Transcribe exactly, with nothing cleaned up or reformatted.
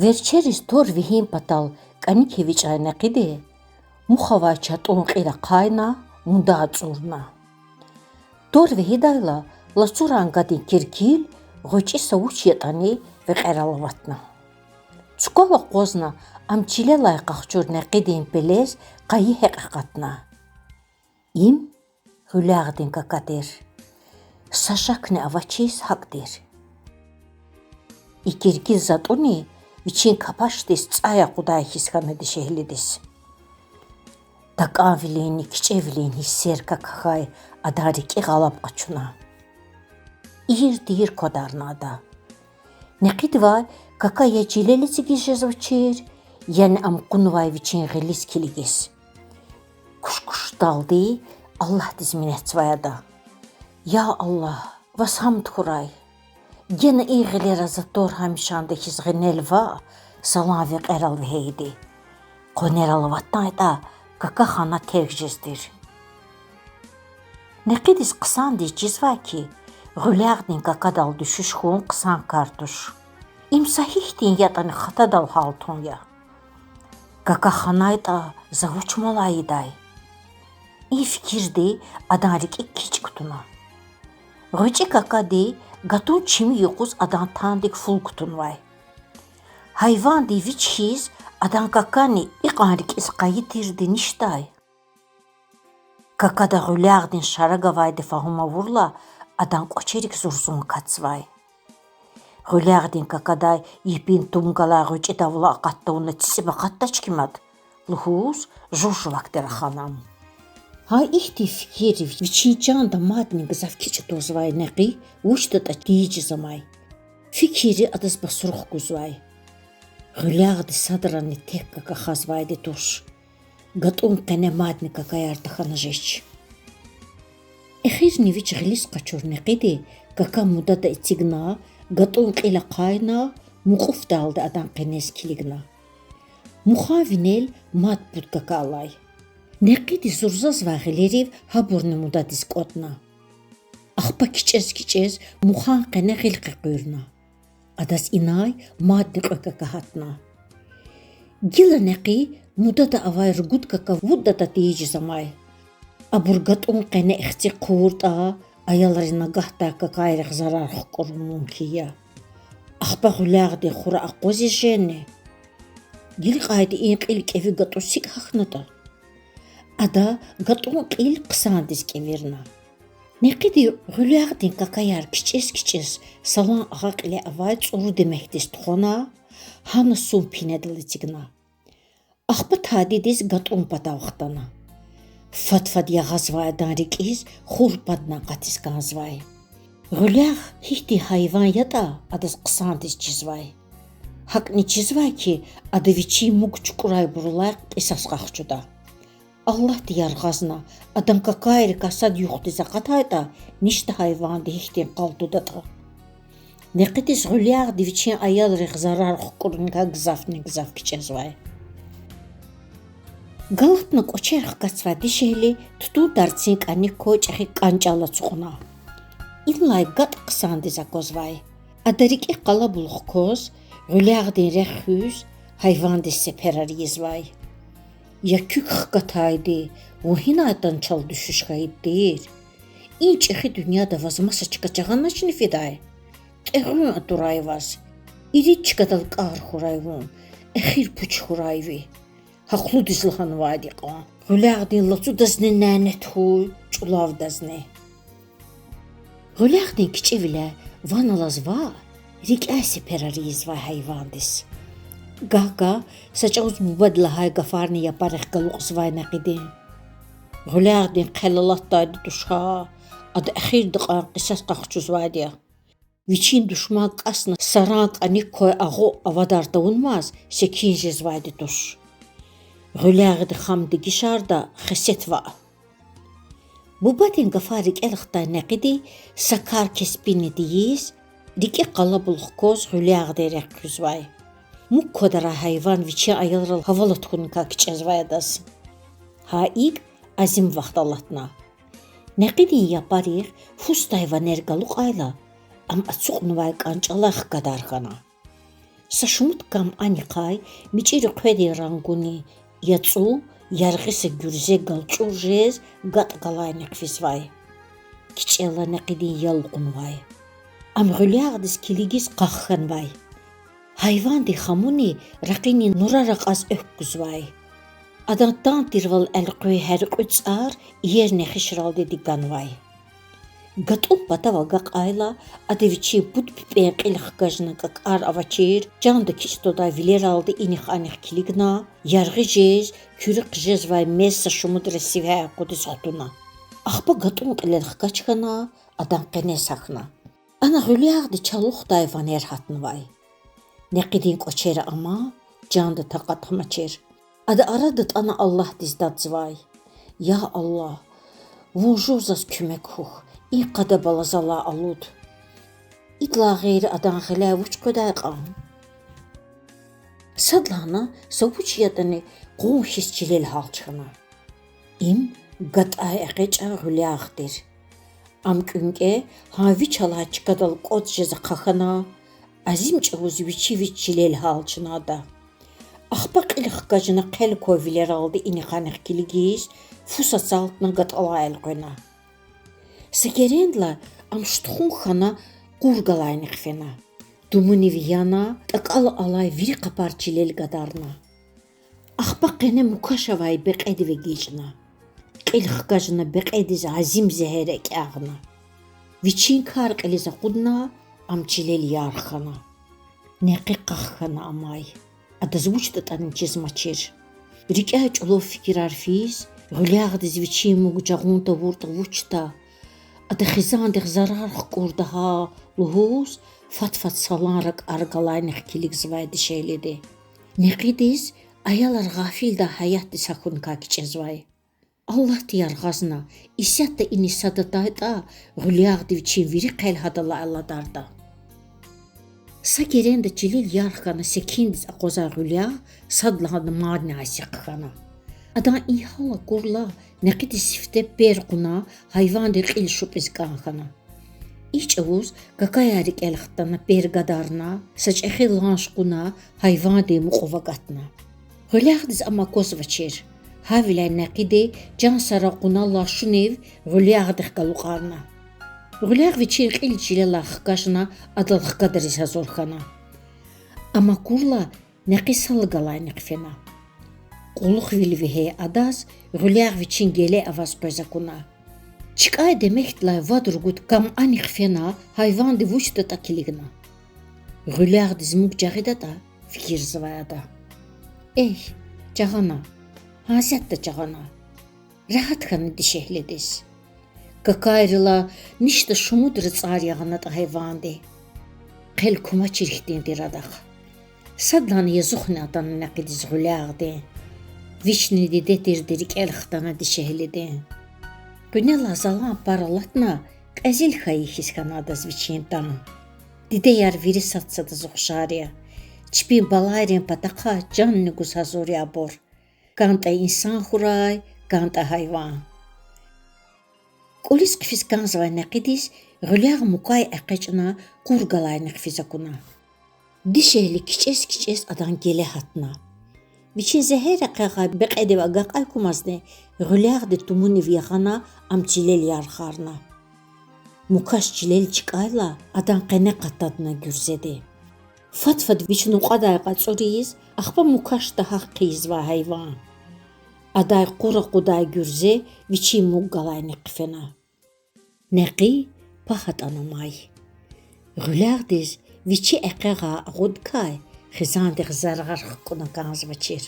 Верчериз тор вегьин патал кӀаник эвичӀай Некъиди мух авай чатӀун кьил ахъайна, муда ацӀурна. Тор вегьидайла, лацуран гадин киркил гъвечӀи са вуч ятӀани векьерал аватна. Цуквал акъвазна, ам чилелай къахчур Некъидин пелез къайи гьекь акъатна. Им Гъуьлягъдин кака тир. Са шакни авачиз гьакӀ тир. И киркил затӀуни вичин капашдиз цӀай акъудай хьиз хьана дишегьлидиз. ТакӀанвилинни кичӀевилин гьиссер какахьай адан рикӀи гъалаб къачуна. Ийир-тийир квадарна ада. Некъидивай кака я чилел эцигиз жезвачир, яни ам кьунвай вичин гъилиз килигиз. Кушкушдалди Аллагьдиз минетзавай ада. Я Аллагь, ваз гьамд хьурай! Гена и гъилера за тор гьамишанда хьиз гъенел ваъ, салан векьерал вегьейди. Къванерал аватнайтӀа, кака хана терг жез тир. Некъидиз хъсандиз чизвай хьи, Гъуьлягъдин какадал дуьшуьш хьун хъсан кар туш. Им са гьихьтин ятӀани хатадал гьалтун я. Кака ханайтӀа, за вуч малай ийидай? И фикирди адан рикӀик кичӀ кутуна. ГъвечӀи какади гатун чими юкъуз адан тандик фул кутунвай. Гьайванди вич хьиз адан какани икьван рикӀиз къайи тирди ништай. Какада Гъуьлягъдин шараг авайди фагьум авурла, адан кӀвачерик зурзун акатзавай. Гъуьлягъдин какадай епин тум галай гъвечӀи давла акъат тавуна цицӀиб акъатдач хьи мад, лугьуз жув-жувакди рахана ам. Гьа ихьтин фикирри вичин чанда мадни гзаф кичӀ твазвай Некъи вучдатӀа тийижиз амай. Фикирри адаз басрух гузвай. Гъуьлягъди садрани тек кака хазвайди туш. ГатӀун къене мадни какаяр тахьана жеч. Эхирни вич гъилиз къачур Некъиди кака мудада эцигна, гатӀун кьил ахъайна, мукьуфдалди адан къенез килигна. Мухан винел мад-пуд кака алай. Некъиди зурзазвай гъилерив гьабурни мудадиз кӀватӀна. Ахпа кичӀез-кичӀез мухан къене гъил къекъуьрна. Адаз инай мадни кьве кака гьатна. Гила Некъи мудада авай ругуд кака вутдатӀа тийижиз амай. Абур гатӀун къене эхци хъувуртӀа, аялри нагагьдай какайрихъ зарар хкӀурун мумкин я. Ахпа Гъуьлягъдин хура акъвазиз жени? Гила кьван и кьил кӀеви гатӀун сикӀ гьахьнатӀа. Ада гатӀун кьил хъсандиз кӀевирна. Некъиди Гъуьлягъдин какаяр кичӀез-кичӀез салан агъа кьиле авай цӀуру демекдиз тухвана, гьана сун пинедал эцигна. Ахпа тадидиз гатӀун патав хтана. Фад-фад ягъазвай адан рикӀиз хур падна акъатиз кӀанзавай. Гъуьлягъ гьихьтин гьайван ятӀа, адаз хъсандиз чизвай. ГьакӀни чизвай хьи, ада вичин муг чукӀурайбурулай кьисас къахчуда. Аллагьди яргъазна, адан какайрикай сад юхдиз акъатайтӀа, ништа гьайванди гьихьтин къал тудатӀа. Некъидиз Гъуьлягъди вичин аялрихъ зарар хкӀурникай гзафни-гзаф кичӀезвай. Галатна кӀвачер хкатзавай дишегьли тутун тарцин кӀаник квай чӀехи кӀанчӀал ацукьна. Инлай гатӀ хъсандиз аквазвай. Ада рикӀи къалабулух кваз, Гъуьлягъдин рехъ хуьз, гьайвандиз сеперар ийизвай. Я куьк хкатайди, вун гьинайтӀан чал дуьшуьш хьайиди тир? И чӀехи дуьньяда ваз маса чка жагъаначни фидай? КӀегъуьн атурай ваз. Ирид чкадал кӀар хьурай вун, эхир пуч хьурай ви. Гьахълудиз лагьанвайди кьван. Гъуьлягъдин лацудазни нянет хьуй, чӀулавдазни. Гъуьлягъдин кичӀевиляй ван алаз ваъ, рикӀяй сеперар ийизвай гьайвандиз. Гагь-гагь са чӀавуз бубади лагьай гафарни япарихъ галукьзавай Некъидин. Гъуьлягъдин хъел алатдайди туш гьа, ада эхирдин кьван кьисас къахчузвайди я. Вичин душман кӀасна саран кӀаник квай агъу авадар тавунмаз секин жезвайди туш. Гъуьлягъди хам дегишарда хесет ваъ. Бубадин гафар рикӀел хтай Некъиди са кар-кеспини тийиз, рикӀи къалабулух кваз Гъуьлягъдин рехъ хуьзвай. Муг квадарай гьайван вичин аялрал гьавалат хьуникай кичӀезвай адаз. Гьа икӀ азим вахт алатна. Некъидин япарихъ фустай ванер галукьайла, ам ацукьнавай кӀанчӀалай хкадар хьана. Са шумуд кам анихъай мичӀи руьхъведин рангунин яцӀу яргъи са гуьрзе галчӀур жез гатӀ галайнихъ физвай. КичӀела Некъидин ял кьунвай. Ам гъуьлягъдиз килигиз къах хьанвай. Гьайвандин хамуни ракъини нурар акьаз экв гузвай. Адан тан тирвал элкъвей гьяркьуь цӀар иер нехишралди диганвай. ГатӀун патав агакьайла, ада вичин пуд пипӀен кьил хкажна кӀакӀар авачир, чанда кичӀ твадай вилералди инихъ-анихъ килигна, яргъи жез, куьруь хъжезвай мез са шумудра сивяй акъудиз хтуна. Ахпа гатӀун кьилел хкаж хьана, адан къене сахьна. Ана гъуьлягъди чалухдай ванер гьатнавай. Некъидин кӀвачера ама, чанда такьат амачир. Ада ара датӀана Аллагьдиз дадзавай: Я Аллагь, вун жув заз куьмек хьухь, и къада бала залай алуд. Идалай гъейри адан гъиляй вуч къведай кьван? Садлагьана са вуч ятӀани къвун хьиз чилел гьалч хьана. Им гатӀай экъечӀай гъуьлягъ тир. Ам кӀуьнкӀе гьа вич алай чкадал кӀватӀ жез ахъа хьана, азим чӀавуз вичи вич чилел гьалчна ада. Ахпа кьил хкажна хъел квай вилералди инихъ-анихъ килигиз, фус ацалтна гатӀалай элкъвена. Са герендилай ам штхун хьана къур галайнихъ фена. Тумунив яна, тӀакӀал алай вири къапар чилел гадарна. Ахпа къене мукаш авай бекьедив эгечӀна. Кьил хкажна бекьедиз азим зегьер экӀягъна. Вичин кар кьилиз акъудна, ам чилел ярх хьана. Некъи къах хьана амай. Адаз вучдатӀани чизмачир. РикӀяй чӀулав фикирар физ, гъуьлягъдиз вичин муг жагъун тавуртӀа вучда, ада хизандихъ зарар хкӀурда гьа лугьуз, фад-фад салан ракӀар галайнихъ килигзавай дишегьлиди. Некъидиз аялар гъафилдай гьаятдиз гьахьуникай кичӀезвай. Аллагьди яргъазна, исятда иниз сад атайтӀа, гъуьлягъди вичин вири хъел гьадалай аладарда. Са геренда чилел ярх хьана секиндиз акъвазай гъуьлягъ садлагьана мадни асихъ хьана. Адан и гьал акурла, Некъиди сифте пер кьуна, гьайвандин кьил шупӀиз кӀан хьана. И чӀавуз какаяр рикӀел хтана пер гадарна, са чӀехи ланш кьуна, гьайвандин мукьув агатна. Гъуьлягъдиз ам аквазвачир. Гьавиляй Некъиди чан сара кьуна лашунив гъуьлягъдихъ галукьарна. Гъуьлягъ вичин кьил чилелай хкажна, адал хкадариз гьазур хьана. Ам акурла, Некъи сал галайнихъ фена. Кьулухъ вил вегьей адаз гъуьлягъ вичин геле аваз къвез акуна. ЧкӀай демекдилай вад-ругуд кам анихъ фена, гьайванди вучдатӀа килигна. Гъуьлягъдиз муг жагъидатӀа, фикирзавай ада. Эхь, жагъана, гьасятда жагъана. Регьят хьана дишегьлидиз. Какайрилай ништа шумудра цӀар ягъанатӀа гьайванди. Хъел кумачир хьтин тир адахъ. Садлани язухни атана Некъидиз гъуьлягъдин. Вични диде тирди рикӀел хтана дишегьлидин. Къуьнелай залан пар алатна, кьезил хьайи хьиз хьана адаз вичин тан. Дидеяр вири сад-садаз ухшар я. Чпин балайрин патахъай чанни гуз гьазур я абур. КӀантӀа инсан хьурай, кӀантӀа гьайван. КӀулиз хъфиз кӀанзавай Некъидиз гъуьлягъ мукай экъечӀна къур галайнихъ физ акуна. Дишегьли кичӀез-кичӀез адан геле гьатна. Вичин зегьер экъягъай бекьедив агакьай кумазни гъуьлягъди тумунив ягъана, ам чилел ярхарна. Мукаш чилел чкӀайла, адан къене къатадна гуьрзеди. Фад-фад вич нукьвадай кьацӀуриз, ахпа мукашда гьахъ хъийизвай гьайван. Адай къур акъудай гуьрзе вичин муг галайнихъ хъфена. Некъи пагь атӀана амай. Гъуьлягъдиз вичи экъягъай агъудкай хизандихъ зарар хкӀуна кӀанзавачир.